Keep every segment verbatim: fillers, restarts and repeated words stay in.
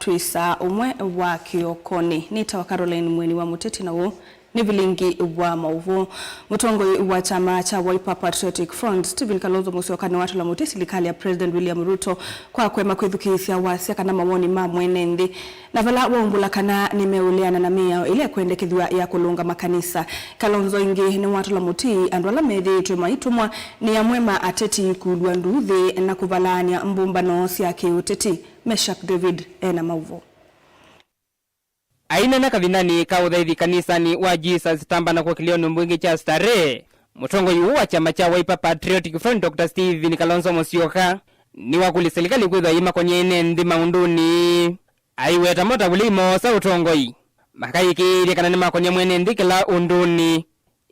twĩ saa ũmwe wa kĩokonĩ. Nĩtawa Caroline Mweni wa Mũteti, na ũũ nĩ vilingi wa maũvoo. Mũtongoi wa kyama kya Wiper Patriotic Front, Stephen Kalonzo Musyoka, nĩwatũla mũtĩ silikalĩ ya President William Ruto kwa kũema kwĩthukĩĩsya wasya kana mawoni ma mwene nthĩ, na vala waumbũla kana nĩmeũleana na mĩao ĩla ĩkwendekethw'a ya kũlũnga makanisa. Kalonzo ĩngĩ nĩwatũla mũtĩ andũ ala methĩĩtwe maitũmwa nĩ amwe ma ateti kũlw'a nduuthĩ na kũvalaany'a mbũmbano sya kĩũteti. Meshack David ena maũvoo. Aineena kavindanĩ ka ũthaithi kanisanĩ wa Jesus Tabernacle kĩlĩonĩ mbunge kya Starehe, mũtongoi ũũ wa kyama kya Wiper Patriotic Front, Doctor Stephen Kalonzo Musyoka, nĩwakũlya silikalĩ kwĩthwa yĩmakonya ene nthĩ maũndũnĩ. Aiweta motavũlei moosa ũtongoi, makayĩkĩĩthya kana nĩmakonya mwene nthĩ kĩla ũndũnĩ.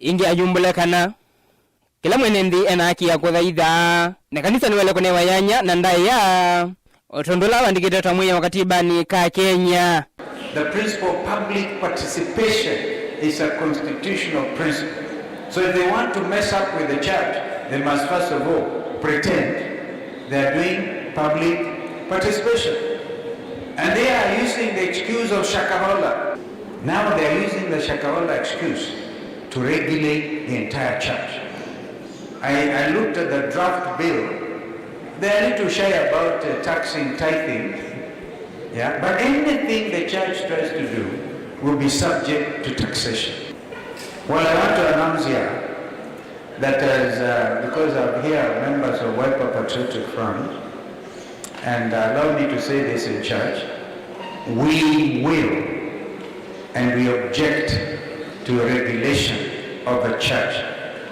Ĩngĩ ayumbũle kana kĩla mwene nthĩ ena haki ya kũthaitha, na kanisa nĩwaĩle kũnewa yanya na ndaĩa, o tondũ ũla wandĩkĩtwe ta mwĩao katibanĩ ka Kenya. The principle of public participation is a constitutional principle. So if they want to mess up with the church, they must first of all pretend they are doing public participation. And they are using the excuse of Shakahola. Now they are using the Shakahola excuse to regulate the entire church. I, I looked at the draft bill. They are a little shy about, uh, taxing tithing. Yeah, but anything the church tries to do will be subject to taxation. Well, I want to announce here that as, uh, because I'm here, members of Wiper Patriotic Front, and allow me to say this in church, we will and we object to regulation of the church.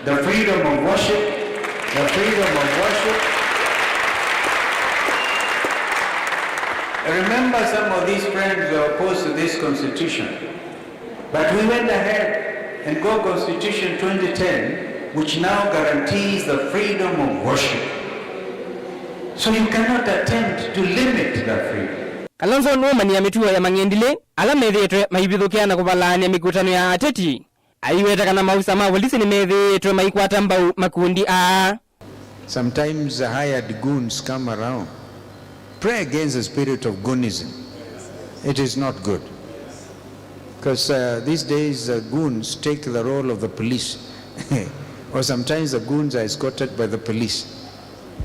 The freedom of worship, the freedom of worship. Remember, some of these friends were opposed to this constitution. But we went ahead and got Constitution twenty ten, which now guarantees the freedom of worship. So you cannot attempt to limit that freedom. Kalonzo nũũmanyĩa mĩtuo ya mang'endilĩ ala methĩĩtwe maivithũkĩa na kũvalaany'a mĩkutano ya ateti, aiweta kana maofisa ma volisi nĩmethĩĩtwe maikwata mbau makundi aa. Sometimes the hired goons come around. Pray against the spirit of goonism. It is not good. Because, uh, these days, uh, goons take the role of the police. Or sometimes the goons are escorted by the police.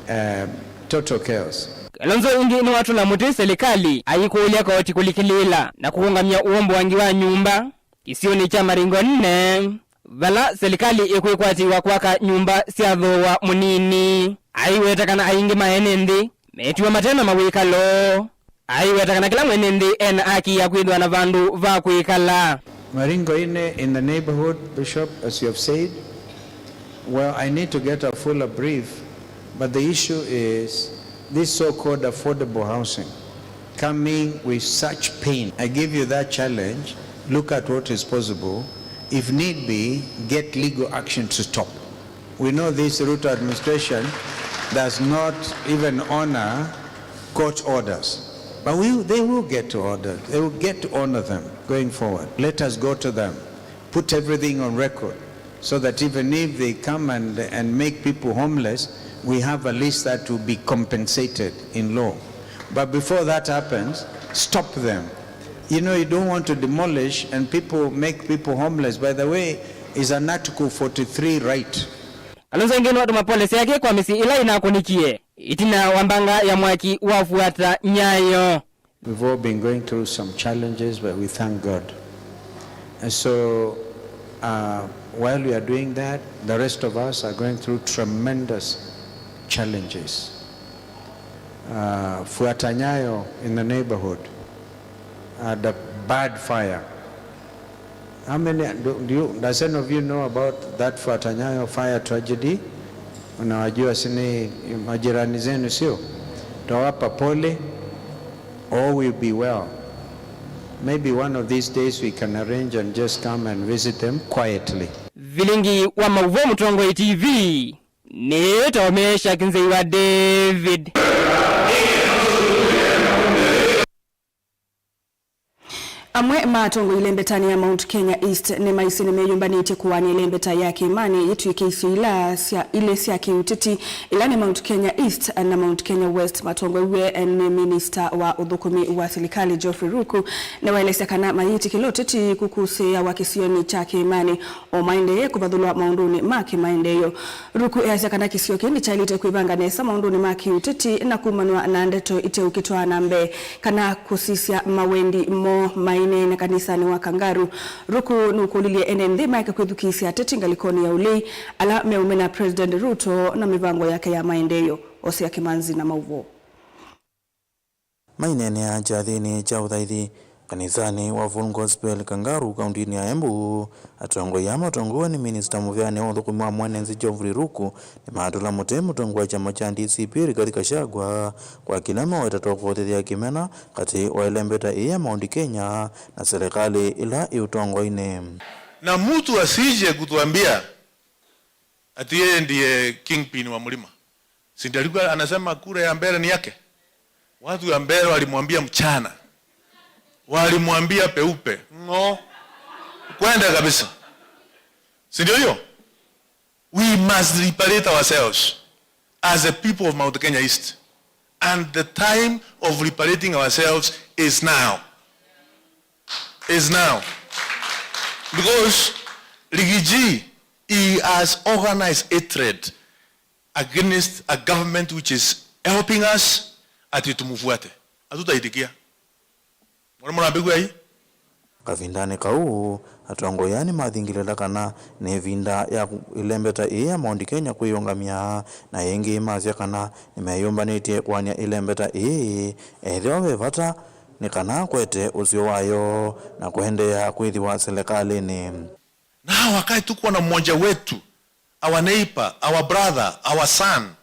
Uh, total chaos. Kalonzo ĩngĩ nĩwatũla mũtĩ silikalĩ ayĩkũlya koti kũlikĩlĩĩla na kũũngamya ũomboangi wa nyũmba kĩsionĩ kya Maringo Nene, vala silikalĩ ĩkwĩkwatĩw'a kwaka nyũmba sya thooa mũnini. Aiweta kana aingĩ ma ene nthĩ metiwa mate na mawĩkalo. Aiweta kana kĩla mwene nthĩ ena haki ya kwĩthĩwa na vandũ va kwĩkala. Maringo Inn in the neighborhood, Bishop, as you have said, well, I need to get a fuller brief, but the issue is this so-called affordable housing coming with such pain. I give you that challenge. Look at what is possible. If need be, get legal action to stop. We know this Ruto administration does not even honor court orders. But we, they will get to order. They will get to honor them going forward. Let us go to them. Put everything on record so that even if they come and, and make people homeless, we have a list that will be compensated in law. But before that happens, stop them. You know, you don't want to demolish and people make people homeless. By the way, is an Article forty-three right. Kalonzo ĩngĩ nĩwatũma pole syake kwa mĩsyĩ ĩla ĩnakũnĩkie ĩtina wa mbanga ya mwaki wa Fuata Nyayo. We've all been going through some challenges, but we thank God. And so, uh, while we are doing that, the rest of us are going through tremendous challenges. Uh, Fuata Nyayo in the neighborhood had a bad fire. How many, do, do you, does any of you know about that Fuata Nyayo fire tragedy? Unawajua, si ni majirani zenu, sio? Tawapa pole, all will be well. Maybe one of these days we can arrange and just come and visit them quietly. Vilingi wa maũvoo Mũtongoi T V, nĩtawa Meshack Nzeiwa David. Amwe ma atongoi ilembetanĩ ya Mount Kenya East nĩmaisye nĩmeyũmbanĩtye kũanĩa ĩlembeta ya kĩĩmanĩ yĩtw'ĩke isio ila sya, ilĩ sya kĩũteti, ila nĩ Mount Kenya East na Mount Kenya West. Matongoew'e nĩ minista wa ũthũkũmi wa silikalĩ Geoffrey Ruku, nĩwaelesya kana mayĩtĩkĩla ũteti kũkũsĩĩawa kĩsionĩ kya kĩĩmanĩ, o maendee kũvathũlwa maũndũnĩ ma kĩmaendeeo. Ruku easya kana kĩsio kĩĩ nĩkyaĩlĩte kwĩvanga nesa maũndũnĩ ma kĩũteti na kumanwa na ndeto iteũkĩtwaa na mbee kana kũsisya mawendi moo maineene kanisanĩ wa Kangaru. Ruku nũkũlilye ene nthĩ maeke kwĩthukĩĩsya ateti ngalĩkonĩ ya ũlei ala meũmena President Ruto na mĩvango yake ya maendeeo. Osea Kĩmanzi na maũvoo. Maineenea kyathĩnĩ kya ũthaithi kanisanĩ wa Full Gospel Kangaru, kaũntĩnĩ ya Embu, atongoi aa matongoew'e nĩ minista mũvĩanĩ wa ũthũkũmi wa mwene nthĩ Geoffrey Ruku nĩmatũla mũtĩ mũtongoi wa kyama kya D C P Rigathi Gachagua kwa kĩla maweta ta ũvothethya kĩmena katĩ wa ĩlembeta ĩĩ ya Mount Kenya na serikali ĩla ĩ ũtongoinĩ. Na mtu asije kutuambia ati yeye ndiye kingpin wa mlima. Si ndiye alikuwa anasema kura ya mbele ni yake? Watu ya mbele walimwambia mchana, walimwambia peupe, ng'o, kwenda kabisa, si ndio hiyo? We must liberate ourselves as a people of Mount Kenya East, and the time of liberating ourselves is now, is now, because Rigiji, he has organized hatred against a government which is helping us, ati tumufuate. Hatutaitikia. Mwana mwana mbegu ai? Kavindanĩ kau, atongoi aa nĩmathingĩlĩla kana nĩ ĩvinda ya ĩlembeta ĩĩ ya Mount Kenya kwĩyũngamya, na ĩngĩ masya kana nĩmeyũmbanĩtye kũanĩa ĩlembeta ĩĩ, ethĩwa ve vata nĩ kana kwete ũseo wayo na kũendeea kwĩthĩwa silikalĩnĩ. Na wakati tuko na mmoja wetu, our neighbor, our brother, our son,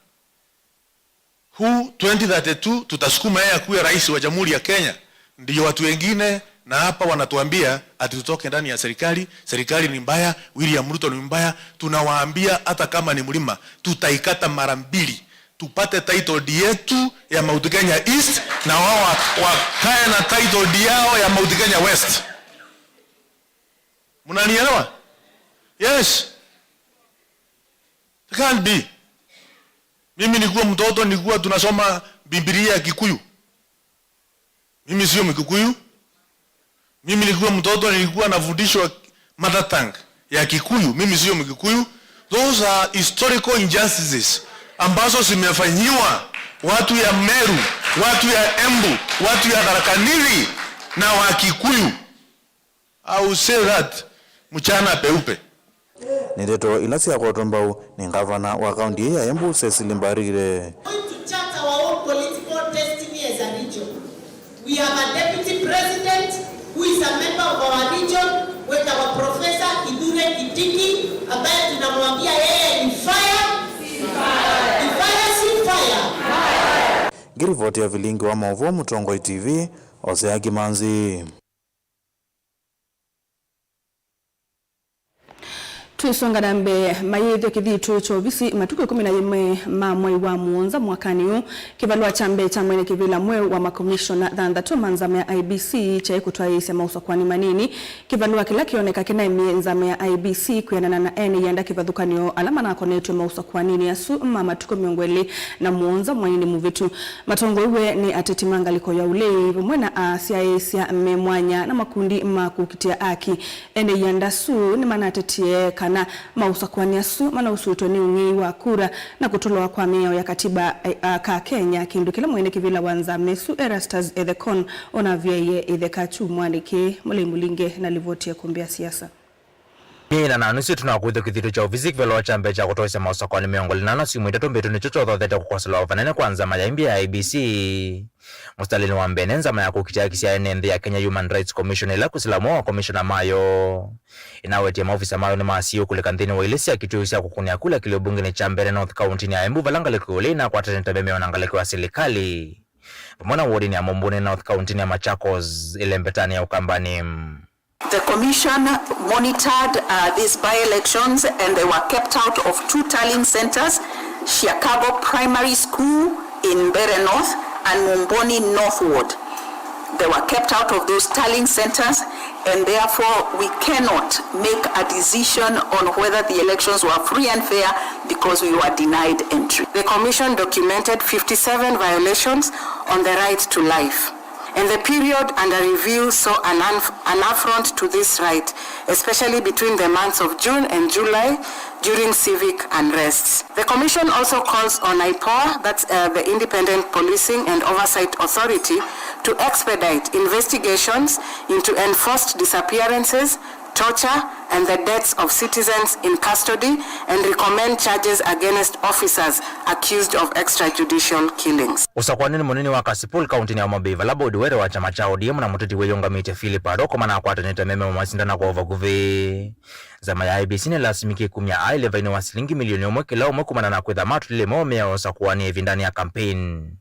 who twenty thirty-two tutasukuma yeye akuwe rais wa Jamhuri ya Kenya, ndio watu wengine na hapa wanatuambia ati tutoke ndani ya serikali, serikali ni mbaya, William Ruto ni mbaya. Tunawaambia hata kama ni mlima, tutaikata mara mbili, tupate title deed yetu ya Mount Kenya East na wao wa-, wakae na title deed yao ya Mount Kenya West. Mnanielewa? Yes. It can't be. Mimi nikiwa mtoto nilikuwa tunasoma Biblia ya Kikuyu. Mimi sio Mkikuyu. Mimi nikiwa mtoto nilikuwa nafundishwa mother tongue ya Kikuyu. Mimi sio Mkikuyu. Those are historical injustices ambazo zimefanyiwa watu ya Meru, watu ya Embu, watu ya Tharaka Nithi na Wakikuyu. I will say that mchana peupe. Nĩ ndeto ila syakwatwa mbau nĩ ngavana wa kaunti ĩĩ ya Embu, Cecily Mbarire. Going to chart our own political destiny as a region. We have a deputy president who is a member of our region, with our Professor Kithure Kindiki, ambaye tunamwambia yeye ni fire. Ni fire, si fire. Ngĩrivoti ya vilingi wa maũvoo Mũtongoi T V, Osea Kĩmanzi. Twĩsonga na mbee, mayĩthya kĩthitũ kya ovisi matukũ ĩkũmi na yĩmwe ma mwei wa mũonza mwakanĩ ũũ, kĩvalũa kya mbee kya mwene kĩvĩla mweũ wa makomishona thanthatũ ma nzama ya I E B C kyaĩ kũtwaĩĩsya maũsakũani manini. Kĩvalũa kĩla kĩoneka kĩnaemie nzama ya I E B C kwĩanana na ene ianda kĩvathũkany'o ala manakonetw'e maũsakũaninĩ asu ma matukũ mĩongo ĩlĩ na mũonza mweinĩ mũvĩtu. Matongoew'e nĩ ateti ma ngalĩko ya ũlei vamwe na asyaĩĩsya me mwanya na makundi ma kũkitĩa aki. Ene ianda asu nĩmanatetie kana maũsakũani asu manausũĩtwe nĩ ũng'ei wa kura na kũtũlawa kwa mĩao ya katiba, eh, ka Kenya, kĩndũ kĩla mwene kĩvĩla wa nzama ĩsu Erastus Ethekon ũnavyaĩe ĩtheka kyumwanĩ kĩĩ. Mũlei Mũlinge na livoti ya Kumbi ya Siasa. Myei ĩna na nusu ĩtina wa kũĩthwa kĩthitũ kya ovisi kĩvalũa kya mbee kya kũtoesya maũsakũani mĩongo ĩlĩ na ana syumwa itatũ mbĩtu nĩkyo kyothothete kũkoselwa vanene kwa nzama ya imbi ya I E B C. Mũsitalĩnĩ wa mbee nĩ nzama ya kũkitĩa aki sya ene nthĩ ya Kenya Human Rights Commission, ĩla kwĩsĩla ũmwe wa komishona mayo. Ĩnawetie maovisa mayo nĩmasiĩĩe kũlika nthĩnĩ wa ilĩ sya kĩtuo sya kũkũnĩa kula kĩlĩo mbungenĩ kya Mbeere North kauntinĩ ya Embu, vala ngalĩko ya ũlei ĩnakwatene ta mĩmeo na ngalĩko ya silikalĩ, vamwe na wodinĩ ya Mumbuni North kauntinĩ ya Machakos, ĩlembetanĩ ya Ukambani. The commission monitored, uh, these by-elections and they were kept out of two tallying centres, Chiakago Primary School in Mbeere North and Mumbuni North Ward. They were kept out of those tallying centers, and therefore we cannot make a decision on whether the elections were free and fair because we were denied entry. The commission documented fifty-seven violations on the right to life, and the period under review saw an, unf- an affront to this right, especially between the months of June and July during civic unrests. The commission also calls on IPOA, that's uh, the Independent Policing and Oversight Authority, to expedite investigations into enforced disappearances, torture, and the deaths of citizens in custody, and recommend charges against officers accused of extrajudicial killings. Ũsakũanĩnĩ mũnini wa Kasipul kaũntĩnĩ ya Homa Bay, vala bodi were wa kyama kya O D M na mũteti wĩyũngamĩtye Philip Aroko manakwatanĩte me mamwe masindana kwa ũvakuvĩ. Nzama ya I E B C nĩlasimĩkie kumya aĩlĩ vainĩ wa silingi milioni ũmwe kĩla ũmwe kumana na kwĩtha matũlile mawamĩa ya ũsakũani ĩvindanĩ ya campaign.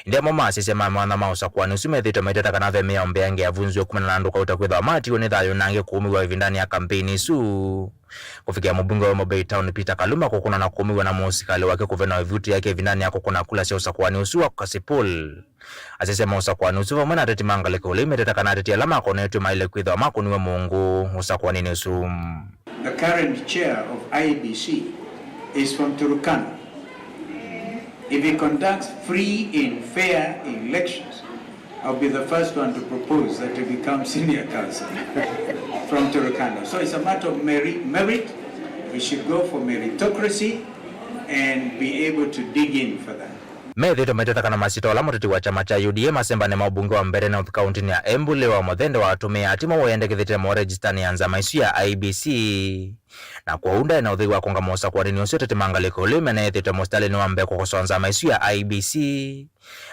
Ĩndĩ amwe ma asyaĩĩsya ma mawatho ma ũsakũani ũsu methĩĩtwe maiteta kana ve mĩao mbeange yavunziwe kumana na andũ kauta kwĩthĩwa maatiwe nĩ thayũ na angĩ kũũmĩw'a ĩvindanĩ ya campaign ĩsu. Kũvikĩa mũmbunge wa Homa Bay Town Peter Kaluma kũkũna na kũũmĩw'a na mũsikalĩ wake kũvena ĩvuti yake ĩvindanĩ ya kũkũna kula sya ũsakũani ũsu wa Kasipul. Asyaĩĩsya ma ũsakũani ũsu vamwe na ateti ma ngalĩko ĩla imeteta kana ateti ala makonetw'e maĩle kwĩthĩwa makũniwe mũngũ ũsakũaninĩ ũsu. The current chair of I E B C is from Turkana. If he conducts free and fair elections, I'll be the first one to propose that he become senior counsel from Turkana. So it's a matter of merit, merit. We should go for meritocracy and be able to dig in for that. Methĩĩtwe maiteta kana masyĩtwa ala mũteti wa kyama kya U D A masembane ma ũmbunge wa Mbeere North kaũntĩnĩ ya Embu, Leah wa Mũthende, watũmĩe ati mawĩendekethĩtye mo registanĩ ya nzama ĩsu ya I E B C. Na kwoou ndaĩ na ũthei wa kũngama ũsakũanĩnĩ ũsu. Ateti ma ngalĩko ĩla imeneethĩtwe mũsitalĩnĩ wa mbee kũkosoa nzama ĩsu ya I E B C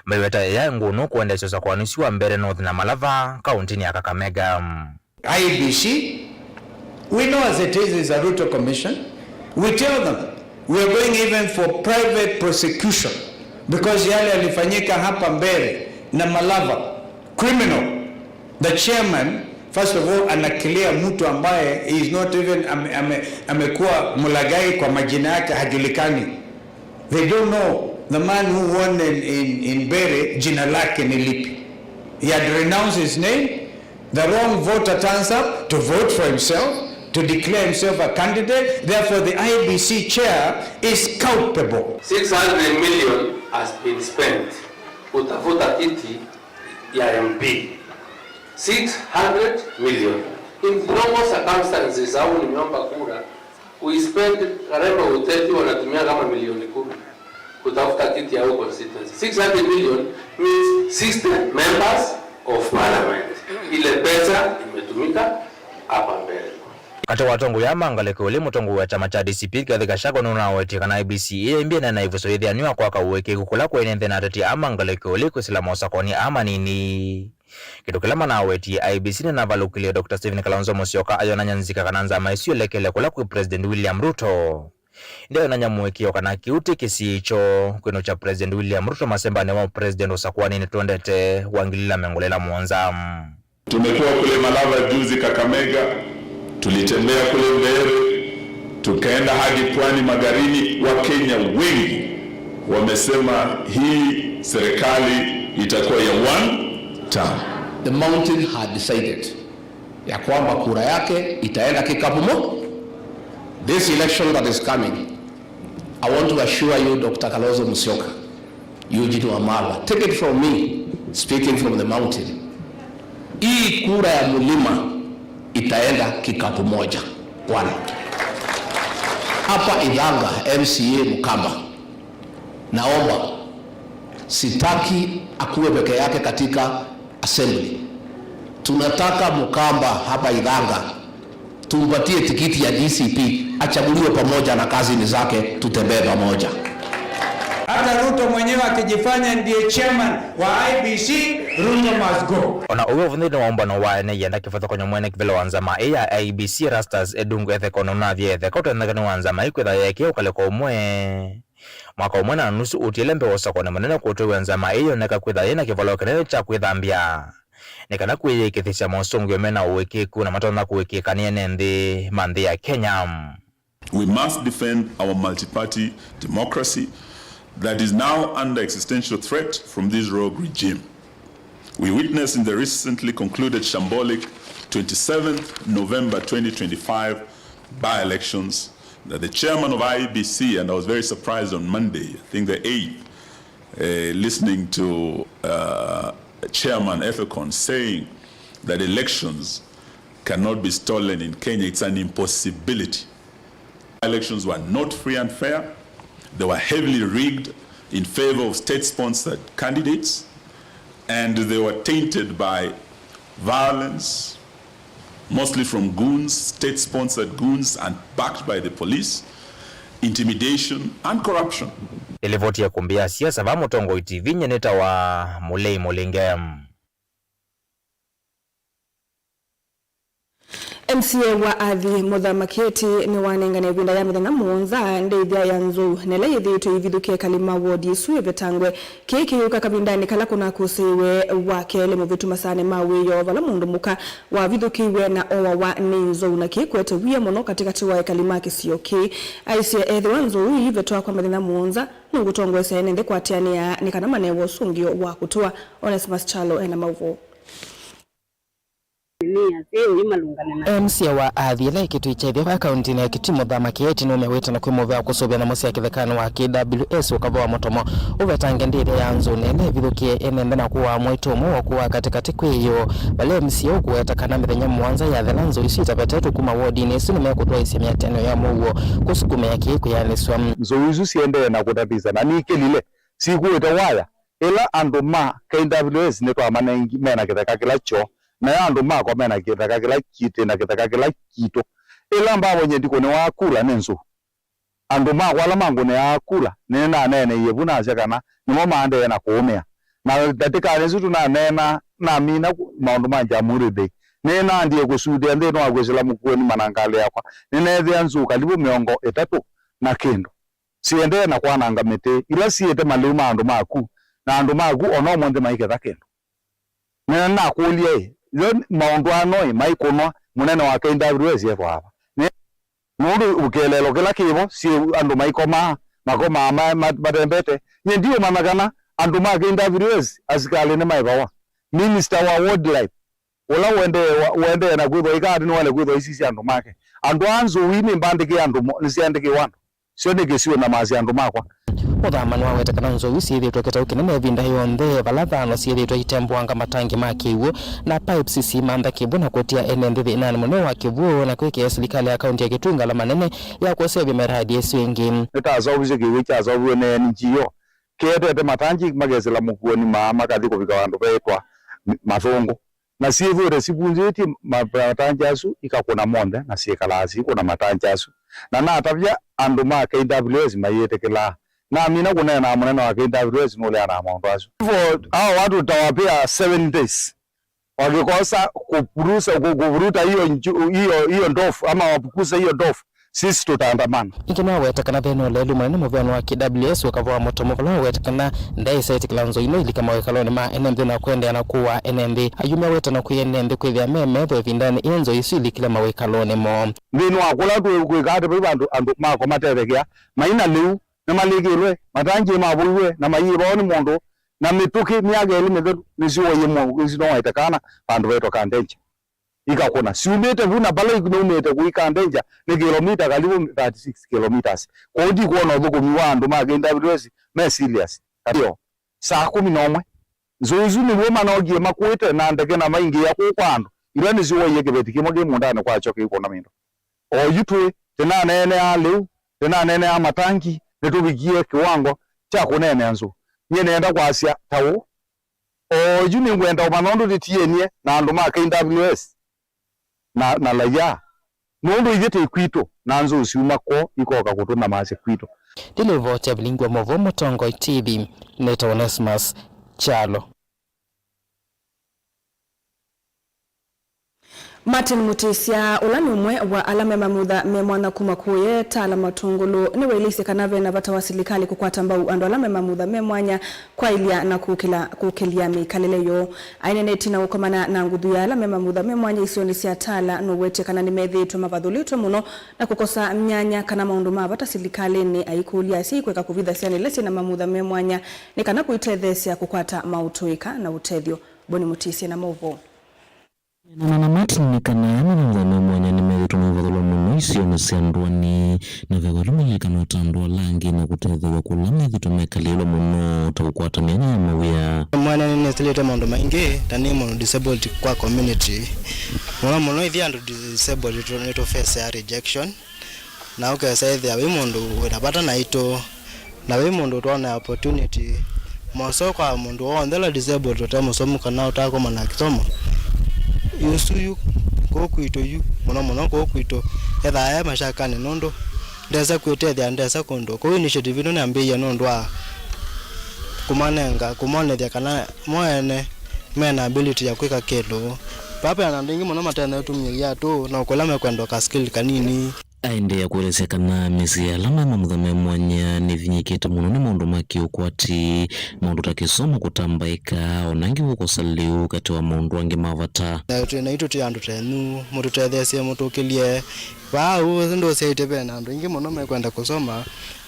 maiweta yaĩ ngũnũ kũendeesya ũsakũani ũsu wa Mbeere North na Malava kaũntĩnĩ ya Kakamega. I E B C, we know as it is, is a Ruto commission. We tell them we are going even for private prosecution because yale yalifanyika hapa Mbeere na Malava, criminal. The chairman, first of all, anakilia mtu ambaye is not even ame, ame, amekuwa mlaghai, kwa majina yake hajulikani. They don't know the man who won in, in, in Mbeere, jina lake ni lipi. He had renounced his name. The wrong voter turns up to vote for himself, to declare himself a candidate. Therefore, the I E B C chair is culpable. Six hundred million has been spent kutafuta kiti ya M P. Six hundred million. In normal circumstances, au nimeomba kura, we spend, Karembo Hoteli wanatumia kama milioni kumi kutafuta kiti ya huko constituency. Six hundred million means sixty members of parliament. Ile pesa imetumika hapa mbele. Katĩ wa atongoi aa ma ngalĩko ĩla, mũtongoi wa kyama kya D C P Rigathi Gachagua nũnawetie kana I E B C ĩyaimbie na ĩna ĩvuso yĩthĩanĩwa kwaka ũĩkĩĩku kũla kũĩ nthĩ na ateti aa ma ngalĩko ĩla kwĩsĩla mosakoni aa manini. Kĩndũ kĩla manawetie, I E B C nĩnavalũkĩlye Doctor Stephen Kalonzo Musyoka ayonany'a nzika kana nzama ĩsu ĩlekele kũla kwĩ President William Ruto. Ĩndĩ ayonany'a mũĩkĩĩo kana kĩu ti kĩsiĩĩkyo kwĩnũkya President William Ruto masembanĩ ma president ũsakũanĩnĩ tũendete wa ngili ilĩ na mĩongo ĩlĩ na mũonza. Tumekuwa kule Malava juzi, Kakamega, tulitembea kule Mbeere, tukaenda hadi pwani magharibi. Wakenya wengi wamesema hii serikali itakuwa ya one term. The mountain had decided ya kwamba kura yake itaenda kikapu mo. This election that is coming, I want to assure you, Doctor Kalonzo Musyoka, Eugene Wamalwa, take it from me, speaking from the mountain. Hii kura ya mlima itaenda kikapu moja. One. Hapa Ithanga, M C A Mkamba, naomba, sitaki akuwe peke yake katika assembly. Tunataka Mkamba hapa Ithanga tumpatie tikiti ya D C P, achaguliwe pamoja na kazini zake, tutembee pamoja. Hata Ruto mwenyewe akijifanya ndiye chairman wa I E B C, Ruto must go. Ona ũw'o ũvũthĩte wa ũmbano wa ene yenda kĩvathũkany'o mwene kĩvĩla wa nzama ĩĩ ya I E B C Erastus Edungu Ethekon ũnavya etheka ũtonyeka nĩ wa nzama ĩĩ kwĩtha yeekĩe ũkalĩko ũmwe. Mwaka ũmwe na nusu ũtiele mbee wa ũsakũani mũnene kũtwĩw'a, nzama ĩĩ yoneka kwĩtha yĩ na kĩvalo kĩnene kya kwĩthambya nĩ kana kwĩyĩkĩĩthya mosũngĩo me na ũĩkĩĩku na matonya kũĩkĩĩka nĩ ene nthĩ ma nthĩ ya Kenya. We must defend our multi-party democracy that is now under existential threat from this rogue regime. We witnessed in the recently concluded shambolic twenty-seventh November twenty twenty-five by-elections that the chairman of I E B C, and I was very surprised on Monday, I think the eighth, uh, listening to, uh, Chairman Ethekon saying that elections cannot be stolen in Kenya. It's an impossibility. Elections were not free and fair. They were heavily rigged in favor of state-sponsored candidates, and they were tainted by violence, mostly from goons, state-sponsored goons, and backed by the police, intimidation, and corruption. Nĩ livoti ya kumbi ya siasa va Mũtongoi T V, nye nĩtawa Mũlei Mũlinge. M C A wa Athi Mutha Maketi nĩwanengane ĩvinda ya mĩthenya mũonza ndĩithya ya nzou na ĩla yĩthĩĩtwe ĩivithũkĩa ĩkali ma wodi ĩsu ĩvetangwe. Kĩĩ kĩyũka kavindanĩ kala kũnakũsĩĩwe wa kelĩ mũvĩtu masaanĩ ma wĩoo, vala mũndũ mũka wavithũkĩiwe na oawa nĩ nzou, na kĩĩ kũete wia mũno katĩkatĩ wa ekali ma kĩsio kĩĩ. Aisye ethĩwa nzou iivetwa kwa mĩthenya mũonza, nũkũtongoesya ene nthĩ kũatĩanĩa nĩ kana manewe ũsũngĩo wa kũtũa. Onesmus Kyalo ena maũvoo. M C A wa Athi ĩla ĩkĩtw'ĩkya ĩthya va kauntinĩ ya Kitui Mutha Maketi nũmĩawĩte na kwĩ mũvea wa kũsũvĩa nyamũ sya kĩthekanĩ wa K W S ũkava wa Mũtomo ũvetange ndĩthya ya nzou nene ĩvithũkĩe ene nthĩ na kũaa mwaitũ ũmwe wa kũaa katĩkatĩ kwĩ ĩyoo, vala M C A ũkũweta kana mĩthenya mũonza yathela nzou isu itavetetwe kuma wodinĩ ĩsu nĩmekũtwaĩsya mĩatĩanĩo ya mũuo kũsukumĩa kĩĩ kwĩanĩsw'a. Nzou isu siendee na kũtatĩsya na nikĩlile sikwĩte waya. Ĩla andũ ma K W S nĩtwamanengi mena kĩtheka kĩla kyoo, nayo andũ makwa mena kĩtheka kĩla kitĩ na kĩtheka kĩla kitũ. Ĩla mbavony'e ndikũnĩwaa kula nĩ nzou. Andũ makwa ala mangũnĩaa kula nĩnaneeneie vu nasya kana nĩmo maendee na kũũmĩa. Na ndatĩkanĩ ĩsu tũnaneena, namina maũndũ ma Jamhuri Day. Nĩnaendie kũsutĩa nthĩnĩ wa kwĩsĩla mũkuonĩ mana ngalĩ yakwa. Nĩneethĩa nzou kalivu mĩongo ĩtatũ na kĩndũ. Siendee na kwananga mĩtĩ ila siĩte malĩu ma andũ maku, na andũ maku o na ũmũnthĩ maiketha kĩndũ. Nĩnakũlya-ĩ, yo maũndũ ano-ĩ maikũnwa mũnene wa K W S ethwa ava? Nĩ nũndũ kĩeleelo kĩla kĩvo syĩ andũ maikomaa, makomaa ma, ma, matembete. Nyie ndiũmanya kana andũ ma K W S asikalĩ nĩmaĩvawa. Minista wa wildlife ũla ũendee, wa, ũendee na kwĩthwa ĩkaatĩ nĩwaĩle kwĩthwa aisisya andũ make. Andũ aa nzũi nĩmbandĩkĩe andũ mo, nĩsyandĩkĩwe andũ. Syo nĩ kĩsiũ na masya andũ makwa. Mũthamani waweta kana nzũi syĩthĩtwe kĩtau kĩnene ĩvinda yonthe, vala thano syĩthĩtwe itemboanga matangi ma kĩw'ũ na pipes siimantha kĩw'ũ na kũtia ene nthĩ thĩnanĩ mũnene wa kĩw'ũ na kwĩkĩa silikalĩ ya kaunti ya Kitui ngalama nene ya kũseũvya mĩradi ĩsu ĩngĩ. Nĩtaseũvisye kĩw'ũ kyaseũviw'e nĩ N G O. Kĩetete matangi makesĩla mũkuonĩ maa makathi kũvika vandũ veetwa Mathũngũ. Na syĩthĩĩtwe sivunzĩtye ma-, matangi asu, ikakũna monthe, na syĩkalaa siikũna matangi asu. Na natavya andũ ma K W S mayĩtĩkĩlaa. Namina kũneena na mũnene wa K W S nũleanaa maũndũ asu. Hivyo, hao watu tutawapea seven days. Wakikosa kupurusa, ku-, kuvuruta hiyo nju-, hiyo, hiyo ndofu, ama wapukuze hiyo ndofu, sisi tutaandamana. Ĩngĩ nĩwaweta kana ve na ũlelu mũnene mũveanĩ wa K W S ũkava wa Mũtomo vala waweta kana ndaĩsa ĩtĩkĩla nzou ino ilika mawĩkalonĩ ma ene nthĩ na kũendeea na kũaa ene nthĩ. Ayumya wĩtano kwĩ ene nthĩ kwĩthĩa me metho ĩvindanĩ ĩĩ nzou isu ilikile mawĩkalonĩ moo. Nthĩnĩ wa kũla twĩ kwĩka atĩ vai vandũ andũ makwa matethekea, maina lĩu, nĩmalikĩlwe, matangi mavũiwe, na mayĩvawa nĩ mũndũ, na mĩtũkĩ myaka ĩlĩ mĩthelu nĩsyũaie mũndũ, nĩsinowaĩte kana vandũ vetwa Kandenja. Ikakũna. Syumĩte vu na vala ikunĩumĩte kũika Ndenja nĩ kĩlomita kalivu thirty-six kilometers. Kwoou ndikwona ũthũkũmi wa andũ ma K W S me serious. Katio, saa kũmi na ũmwe. Nzou isu nĩw'o manokie makuĩte na ndeke na maingĩĩa kũu kwa andũ. Ila nĩsyũaie kĩveti kĩmwe kĩ mũũndanĩ kwakyo kĩikũna mĩndũ. Oyu twĩ, tĩnaneenea lĩu, tĩnaneenea matangi, nĩtũvikie kĩwango kya kũneenea nzou. Nyie nĩenda kwasya ta ũũ. Oyu nĩngwenda ũmanya ũndũ tĩtienie na andũ ma K W S na, na laia. Nũndũ ithyĩ twĩ kwitũ, na nzou syuma kwoo ikoka kũtũnyamasya kwitũ. Ndilivoti ya vilingi wa maũvoo Mũtongoi T V, nĩtawa Onesmus Kyalo. Martin Mutisya, ũla nĩ ũmwe wa ala me mamutha me mwanya kuma Kũũye, Tala Matũngũlũ, nĩwaĩlĩsye kana ve na vata wa silikalĩ kũkwata mbau andũ ala me mamutha me mwanya kwaĩlya na kũkĩla, kũkĩlya mĩkalĩle yoo. Aineenetie na ũkomana na nguthu ya ala me mamutha me mwanya isionĩ sya Tala, nũwetie kana nĩmethĩĩtwe mavathũlĩtwe mũno na kũkosa myanya kana maũndũ ma vata silikalĩnĩ, aikũlya asyai kũeka kũvitha syana ila syĩ na mamutha me mwanya nĩ kana kũitetheesya kũkwata maũtũĩka na ũtethyo. Boni Mũtisye na maũvoo. Kũneenana na Martin nĩ kana aya mĩthenya me mwanya nĩmethĩtwe maivathũlwa mũno isionĩ sya ndũanĩ, na ve vala malilikana ta andũ ala angĩ na kũtetheew'a kũla methĩtwe mekalĩĩlwe mũno ta kũkwata mĩanya ya mawĩa. Mwene nĩnĩsĩlĩte maũndũ maingĩ, na nĩ mũndũ disabled kwa community. Mũno mũno ithyĩ andũ disabled tũ- nĩtũ face ya rejection, na ũkesa ĩthĩa wĩ mũndũ wĩna vata naitũ, na wĩ mũndũ ũtwonea opportunity. Moseo kwa mũndũ w'onthe ũla disabled ũte mũsomu kana ũtakũmanya kĩsomo. Yu ũsu yu kũu kwitũ yu, mũno mũno kũu kwitũ, ethaa e mashakanĩ nũndũ ndesa kwĩtethya, ndesa kũndũ. Kwoou initiative ĩno nĩambĩĩie nũndũ wa kũmanenga, kũmonethya kana mo ene mena ability ya kwĩka kĩndũ. Vaa ve na andũ aingĩ mũno mate na ũtumi ya tũũ, na kũla mekwenda ka skill kanini. Aendeea kũelesya kana mĩsyĩ ya ala me mamutha me mwanya nĩvinyĩkĩte mũno nĩ maũndũ ma kĩũkwati, maũndũ ta kĩsomo kũtambaĩka, o na angĩ kũkosa lĩu katĩ wa maũndũ angĩ ma vata. Na twĩ naitũ twĩ andũ tenyu, mũtũtetheesye, mũtũkĩlye. Vaa ũũ ndũsyaĩte ve na andũ aingĩ mũno mekwenda kũsoma,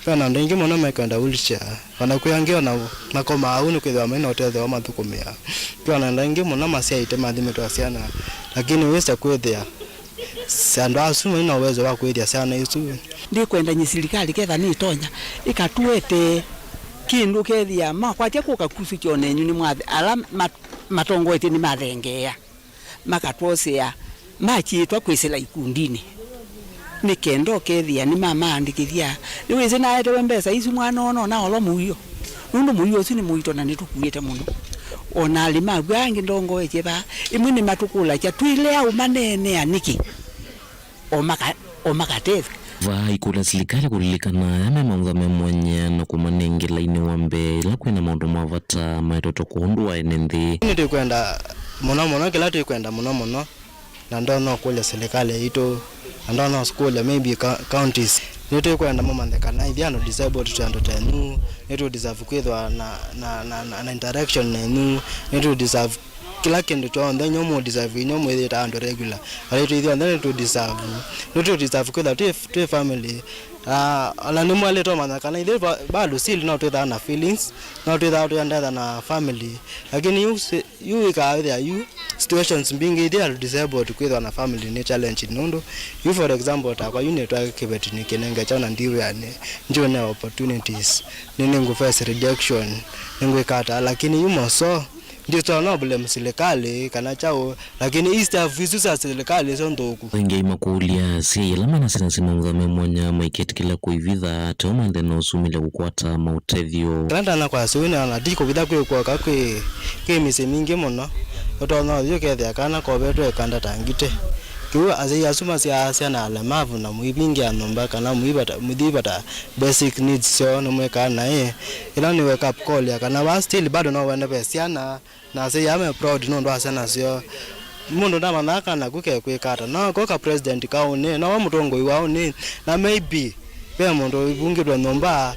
ve na andũ aingĩ mũno mekwenda wheelchair. O na kwĩ angĩ o na makomaa au nĩkwĩthĩwa mai na ũtethyo wa mathũkũmĩa. Twĩ na andũ aingĩ mũno masyaĩte mathimĩtwa syana, lakini wĩsa kwĩthĩa andũ asu mai na ũwezo wa kũĩthya syana isu. Ndĩkwenda nyie silikalĩ ketha nĩtonya ĩkatũetee kĩndũ kethĩa makwatya kũka kusũkya onenyu nĩ mwathe ala mat- matongoetye nĩmathengeea. Makatwosea makyĩtwa kwĩsĩla ikundinĩ nĩ kenda ũkethĩa nĩmamaandĩkĩthya. Nĩwĩsĩ naetewe mbesa isu mwana ona ona olo mũio, nũndũ mũio ũsu nĩ mũito na nĩtũkuĩte mũno. O na alĩ maku angĩ ndongoetye vaa, ĩmwe nĩmatũkũlasya twĩle aũ maneenea nĩkĩ? O maka- o makatethw'a. Vaa ikũlya silikalĩ kũlilikana aya me maũndũ me mwanya na kũmanengela lainĩ wa mbee ĩla kwĩna maũndũ ma vata maetetwe kũndũ wa ene nthĩ. Nĩtwĩkwenda mũno mũno, kĩla twĩkwenda mũno mũno, na ndonya ũkũlya silikalĩ yitũ, na ndonya ũkũlya maybe co- counties, nĩtwĩkwenda mũmanye kana ithyĩ andũ disabled twĩ andũ tenyu, nĩtũ deserve kwĩthwa na, na, na, na, na interaction nenyu, nĩtũ deserve kĩla kĩndũ kyonthe, inyuĩ mũ deserve, inyuĩ mwĩthĩĩte andũ regular. Vala itũ ithyonthe nĩtũ deserve. Nĩtũ deserve kwĩtha twĩ, twĩ family. Ah, ona nĩmwaĩlĩte ũmanya kana ithyĩ ba- bado still no twĩthaa na feelings, no twĩthaa tũendetha na family. Lakini yu si- yu ĩkaa wĩthĩa yu situations mbingĩ ithyĩ andũ disabled kwĩthwa na family nĩ challenge nũndũ yu for example takwa yu nĩtwa kĩveti nĩkĩnenge kyaũ na ndiwĩanĩ, ndiũnea opportunities, nĩ nĩngũ face rejection, nĩngwĩka ata, lakini yu moso Ndĩtonya blame silikalĩ kana kyaũ, lakini i staff isu sya silikalĩ syo nthũku. Aingĩ makũlya asyai ala mena syana syĩ mamutha me mwanya maiketĩkĩla kũivitha, teo maendee na ũsumĩlya kũkwata maũtethyo. Kĩla ndana kwasya ũu nĩona ti kũvitha kwĩ kwoka kwĩ, kwĩ mĩsyĩ mingĩ mũno. Ũtonya ũthi ũkethĩa kana kovetwe ĩkanda ta ngitĩ. Kĩu asyai asu masyaa syana alemavu na mũivingĩa nyũmba kana mũivata, mũithivata basic needs syoo nĩmwĩkaa naĩ. Ĩla nĩ wake up call ya kana vaa still bado no wende ve syana, na asyai aa me proud nũndũ wa syana syoo. Mũndũ ndamanyaa kana ku kekwĩka ata. No koka president kaũnĩ, nowe mũtongoi wa ũnĩ, na maybe ve mũndũ ũivungĩtwe nyũmba,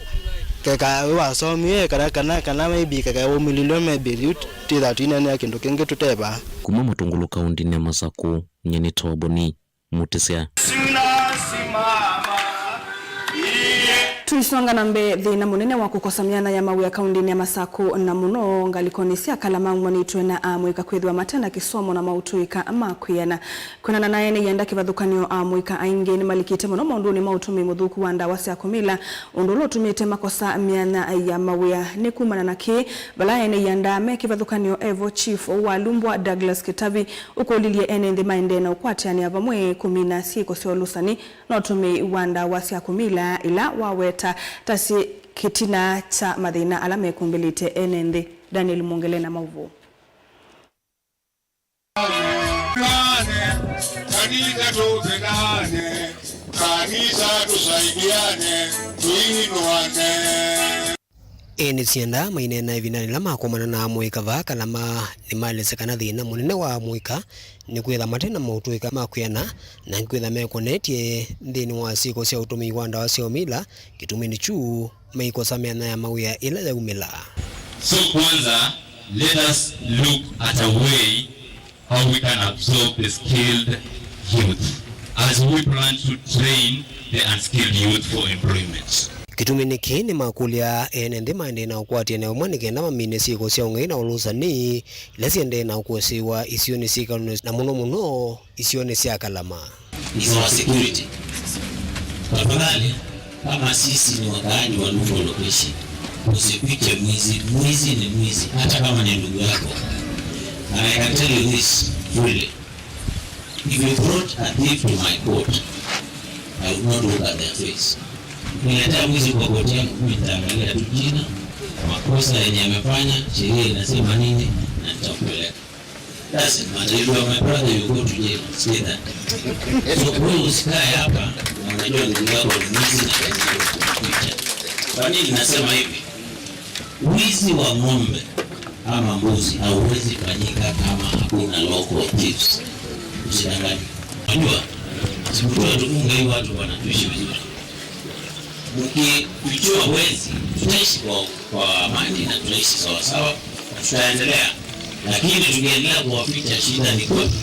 keka wasomie, kana, kana, kana maybe keka wũmĩlĩlwe, maybe yu titha twineenea kĩndũ kĩngĩ tũteva. Kuma Matungulu kaũntĩnĩ ya Masakũ, nyie nĩ Toboni Mũtĩsya. Tũisonga na mbee, thĩna mũnene wa kũkosa myanya ya mawĩa kaũntĩnĩ ya Masakũ, na mũno ngalĩkonĩ sya Kalama, umanĩtwe na amũika kwĩthĩwa mate na kĩsomo na maũtũĩka ma kwĩana. Kwĩanana na ene ianda kĩvathũkany'o, amũika aingĩ nĩmalikĩte mũno maũndũnĩ ma ũtũmĩi mũthũku wa ndawa sya kũmila, ũndũ ũla ũtumĩte makosa myanya ya mawĩa. Nĩ kumana na kĩ? Vala ene ianda me kĩvathũkany'o, evo chief wa Lumbwa Douglas Kĩtavi ũkũlilye ene nthĩ maendee na ũkwatĩanĩa vamwe kũmina syĩko sya ũlũsani na ũtũmĩi wa ndawa sya kũmila ila waweta ta syĩ kĩtina kya mathĩna ala mekumbĩlĩte ene nthĩ. Daniel Mwongele na maũvoo. Kanisa tupendane, kanisa tusaidiane, tuinuane. Ene sianda maineena ĩvindanĩ yĩla makomana na amũika vaa Kalama nĩmaelesya kana thĩna mũnene wa amũika nĩ kwĩtha mate na maũtũĩka ma kwĩana, na angĩ kwĩtha mekonetye nthĩnĩ wa syĩko sya ũtũmĩi wa ndawa sya ũmila, kĩtumi nĩ kyu maikosa myanya ya mawĩa ĩla yaumĩla. So kwanza, let us look at a way how we can absorb the skilled youth as we plan to train the unskilled youth for employment. Kĩtumi nĩkĩ nĩmakũlya ene nthĩ maendee na ũkwatĩanĩa ũmwe nĩ kenda mamine syĩko sya ũng'ei na ũlũsani ila siendee na ũkũsĩĩwa isionĩ syĩ ĩkalũnĩ na mũno mũno isionĩ sya Kalama. Is our security. Tafadhali, kama sisi ni wakaaji wa Luo location, usifiche mwizi. Mwizi ni mwizi, hata kama ni ndugu yako. And I can tell you this fully. If you brought a thief to my court, I would not look at their face. Ukiletea mwizi kwa koti yangu, mimi nitaangalia tu jina, makosa yenye amefanya, sheria inasema nini, na nitampeleka. Doesn't matter. If you are my brother, you go to jail. Stay there. So, wewe usikae hapa, na unajua ndugu yako ni mwizi na kazi yako ni kuficha. Kwa nini nasema hivi? Wizi wa ng'ombe ama mbuzi hauwezi fanyika kama hakuna local thieves. Usidanganywe. Unajua, siku tu tuunge hii watu wanatuishi vizuri. Mkifichua wezi, tutaishi kwa, kwa amani na tutaishi sawa sawa, na tutaendelea. Lakini tukiendelea kuwaficha, shida ni kwetu,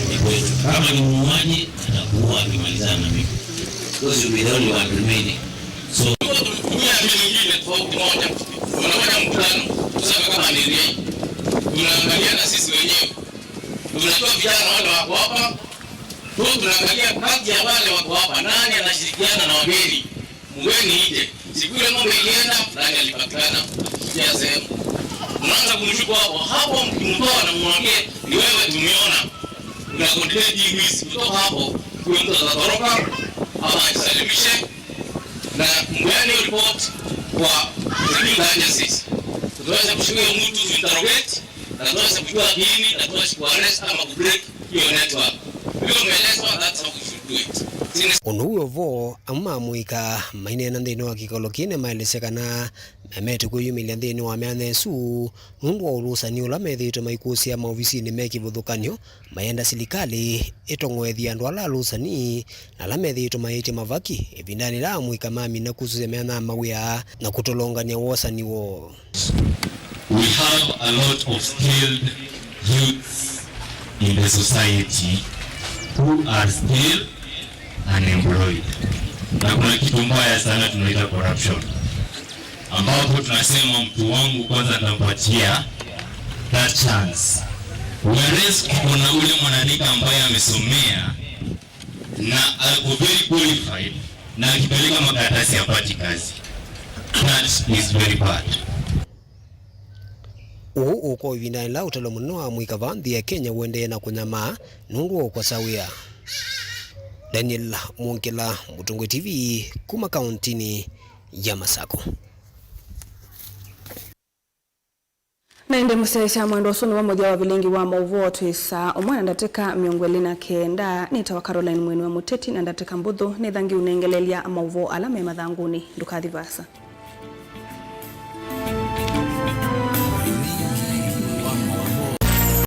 ni kwetu. Kama ni muuaji, atakuua akimalizana na mimi. Those will be the only one remaining. So, tulitumia mbinu nyingine tofauti moja. Tunafanya mkutano, tuseme kama ni Riai. Tunaangaliana sisi wenyewe. Tunajua vijana wale wako hapa. Tu tunaangalia kati ya wale wako hapa, nani anashirikiana na wageni. Mgeni nje. Siku ile ng'ombe ilienda, fulani alipatikana. Kila sehemu. Unaanza kumshuku hapo. Hapo mkimtoa na mwambie, "Ni wewe tumeona. Una coordinate hii wizi." Kutoka hapo, huyo mtu atatoroka, ama ajisalimishe. Na mpeane hiyo report kwa the new agencies. Tutaweza kushika huyo mtu, tuinterrogate, na tutaweza kujua kiini, na tutaweza kuarrest ama kubreak hiyo network. Vile umeelezwa, that's how we should do it. Sini- Ũndũ wĩ o vo, amwe ma amũika maineena nthĩnĩ wa kĩkalo kĩĩ nĩmaelesya kana memete kwĩyumĩlya nthĩnĩ wa myanya ĩsu nũndũ wa ũlũsani ũla methĩĩtwe maikũsĩa maovisinĩ me kĩvathũkany'o, mayenda silikalĩ ĩtong'oethye andũ ala alũsani na ala methĩĩtwe maĩtye mavaki ĩvindanĩ yĩla amũika mamina kusũsya myanya ya mawĩa na kũtolongany'a wosani woo. We have a lot of skilled youths in the society who are still unemployed. Na kuna kitu mbaya sana tunaita corruption. Ambapo tunasema, "Mtu wangu kwanza nitampatia that chance." Whereas tuko na ule mwanarika ambaye amesomea na ako very qualified, na akipeleka makaratasi hapati kazi. That is very bad. Ũu ũko ĩvindanĩ ĩla ũtalo mũnene wa amũika vaa nthĩ ya Kenya ũendee na kũnyamaa nũndũ wa ũkosa wĩa. Daniel Mwongela, Mũtongoi T V, kuma kauntinĩ ya Masako. Na ĩndĩ mũsyaĩĩsya mwendwa, ũsu nĩw'o mũthya wa vilingi wa maũvoo twĩ saa ũmwe na ndatĩka mĩongo ĩlĩ na kenda. Nĩtawa Caroline Mweni wa Mũteti, na ndatĩka mbũthũ nĩtha ngiũnengelelya maũvoo ala me mathangũnĩ. Ndũkathi vaasa.